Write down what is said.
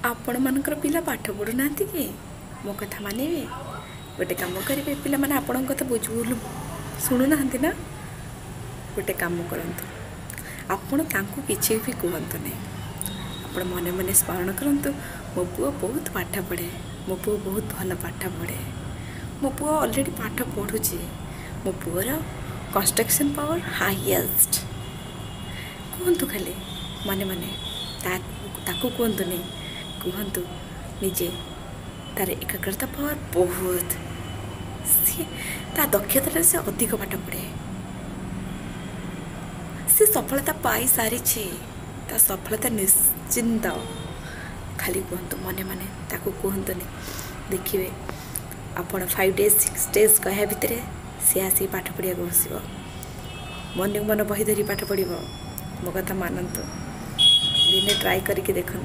ଆପଣମାନଙ୍କର ପିଲା ପାଠ ପଢ଼ୁନାହାନ୍ତି କି? ମୋ କଥା ମାନିବେ, ଗୋଟେ କାମ କରିବେ। ପିଲାମାନେ ଆପଣଙ୍କ କଥା ବୁଝୁ ଶୁଣୁନାହାନ୍ତି ନା? ଗୋଟେ କାମ କରନ୍ତୁ, ଆପଣ ତାଙ୍କୁ କିଛି ବି କୁହନ୍ତୁନି। ଆପଣ ମନେ ମନେ ସ୍ମରଣ କରନ୍ତୁ, ମୋ ପୁଅ ବହୁତ ପାଠ ପଢ଼େ, ମୋ ପୁଅ ବହୁତ ଭଲ ପାଠ ପଢ଼େ, ମୋ ପୁଅ ଅଲରେଡ଼ି ପାଠ ପଢ଼ୁଛି, ମୋ ପୁଅର କନଷ୍ଟ୍ରକ୍ସନ୍ ପାୱାର ହାଇଏଷ୍ଟ। କୁହନ୍ତୁ ଖାଲି ମନେ ମନେ, ତାକୁ କୁହନ୍ତୁନି, କୁହନ୍ତୁ ନିଜେ। ତାର ଏକାଗ୍ରତା ପାୱାର ବହୁତ, ସିଏ ତା ଦକ୍ଷତାରେ ସେ ଅଧିକ ପାଠ ପଢ଼େ, ସେ ସଫଳତା ପାଇସାରିଛି, ତା ସଫଳତା ନିଶ୍ଚିନ୍ତ। ଖାଲି କୁହନ୍ତୁ ମନେ ମନେ, ତାକୁ କୁହନ୍ତୁନି। ଦେଖିବେ ଆପଣ 5 ଡେଜ୍ 6 ଡେଜ୍ କହିବା ଭିତରେ ସିଏ ଆସିକି ପାଠ ପଢ଼ିବାକୁ ବସିବ, ମନକୁ ମନ ବହି ଧରି ପାଠ ପଢ଼ିବ। ମୋ କଥା ମାନନ୍ତୁ, ଦିନେ ଟ୍ରାଏ କରିକି ଦେଖନ୍ତୁ।